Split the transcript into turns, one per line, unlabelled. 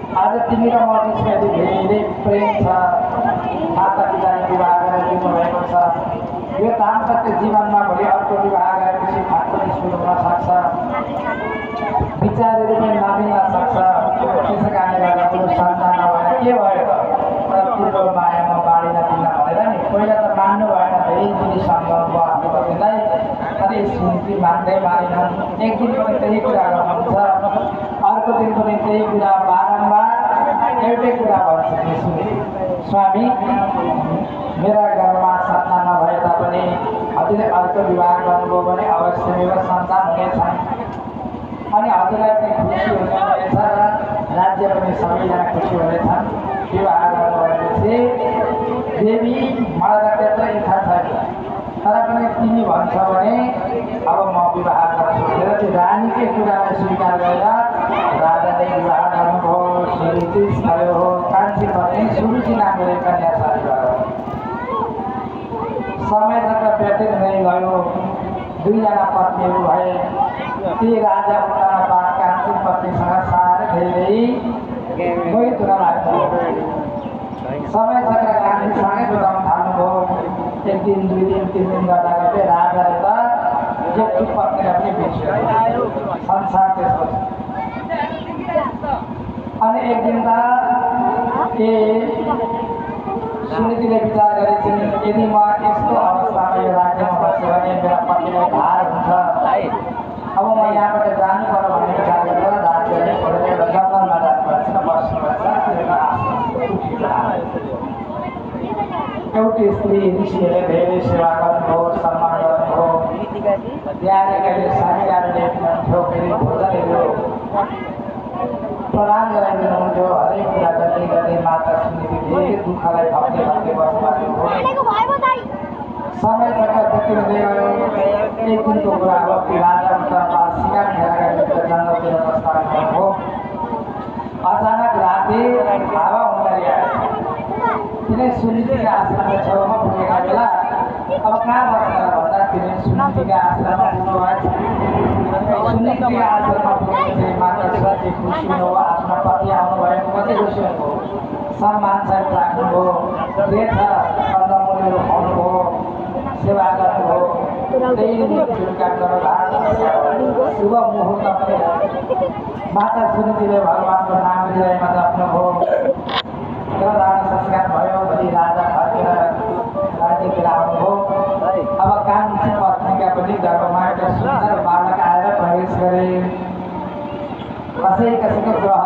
आज तिमी र म बिचमा धेरै प्रेम छ, माता पिताले विवाह गरेर दिनुभएको छ। यो दाम्पत्य जीवनमा भोलि अर्को विवाह गरेपछि फाट पनि सुरु हुन सक्छ, विचारहरू पनि नमिल्न सक्छ। त्यसै कारणले गर्दा कुरो सन्तान नभएर के भयो त ठुलो मायामा बाँडिन दिन भनेर नि पहिला त मान्नु भएन, धेरै दिदी सम्झाउनु भयो आफ्नो पतिलाई। अनि स्मृति मान्दै मानेनन्। एक दिन पनि त्यही कुरा गर्नुहुन्छ, अर्को दिन पनि त्यही कुरा बारम्बार एउटै कुरा भन्छ कि स्मृति, स्वामी मेरा घरमा सन्तान नभए तापनि हजुरले अर्को विवाह गर्नुभयो भने अवश्य मेरो सन्तान हुनेछन् अनि हजुरलाई पनि खुसी हुनेछ र राज्य पनि सबैजना खुसी हुनेछन्। विवाह गर्नुभएपछि देवी मलाई त त्यत्रो इच्छा छैन, तर पनि तिमी भन्छ भने अब म विवाह गर्छु भनेर त्यो रानीकै कुरालाई स्वीकार गरेर राजाले विवाह गर्नुभयो। सुरुचि भयो, कान्छी पत्नी सुरुचि नामले कन्या शादी भयो। समय तक व्यतीत हुँदै गयो, दुईजना पत्नीहरू भए। ती राजा उठाउन बाद कान्छी पत्नीसँग साह्रै धेरै मोहित हुन लाग्यो। समय सकेर कान्छीसँगै बिताउन थाल्नुभयो। एक दिन, दुई दिन, तिन दिन गर्दा गर्दै राजाले त जेठी पत्नीलाई पनि बिर्स्यो। संसार त्यसो छ। अनि एक दिन त सुनीतिले विचार गरेछिन्, यदि म यस्तो अवस्थामा यो राज्यमा बस्यो भने मेरा पत्नीलाई भार हुन्छ, अब म यहाँबाट जानु पर्यो भन्ने विचार गरेर राज्यले छोडेर एउटा जङ्गलमा जानुपर्छ, बस्नुपर्छ। एउटी स्त्री ऋषिहरूले धेरै सेवा गर्नुभयो, सम्मान गर्नुभयो। न्यायले साथीहरूले दिनुहुन्थ्यो, फेरि भोजनहरू प्रदान गराइदिनुहुन्थ्यो। हरेक कुरा गर्दै गर्दै माता सुनिति धेरै दुःखलाई भक्ति भक्ति बस्नुभएको समय तक व्यक्ति हुँदै गयो। एक दिनको कुरा हो कि राजा उत्तरमा सिकार खेर जङ्गलतिर प्रस्थान गर्नुभयो। अचानक राति हावा हुँदै आयो। तिनै सुनितिका आश्रमको छेउमा पुगेका बेला अब कहाँ बस्न भन्दा तिनी सुनितिका आश्रममा पुग्नु भएछ। सुनितिका आश्रममा पुगेपछि माता सुनिति खुसी हुनुभयो, आफ्नो पति आउनुभएको कति खुसी हुनुभयो। सम्मान सहित राख्नुभयो, के छ कन्दमूलहरू खुवाउनुभयो, सेवा गर्नुभयो। त्यही शुभ मुहुर्त माता सुनितिले भगवानको नाम लिँदैमा जप्नुभयो। दान संस्कार भयो। भोलि राजा फर्केर राज्यतिर आउनुभयो। अब कान्छी पत्नीका पनि गर्भमा एउटा सुन्दर बालक आएर प्रवेश गरे। कसै कसैको ग्रह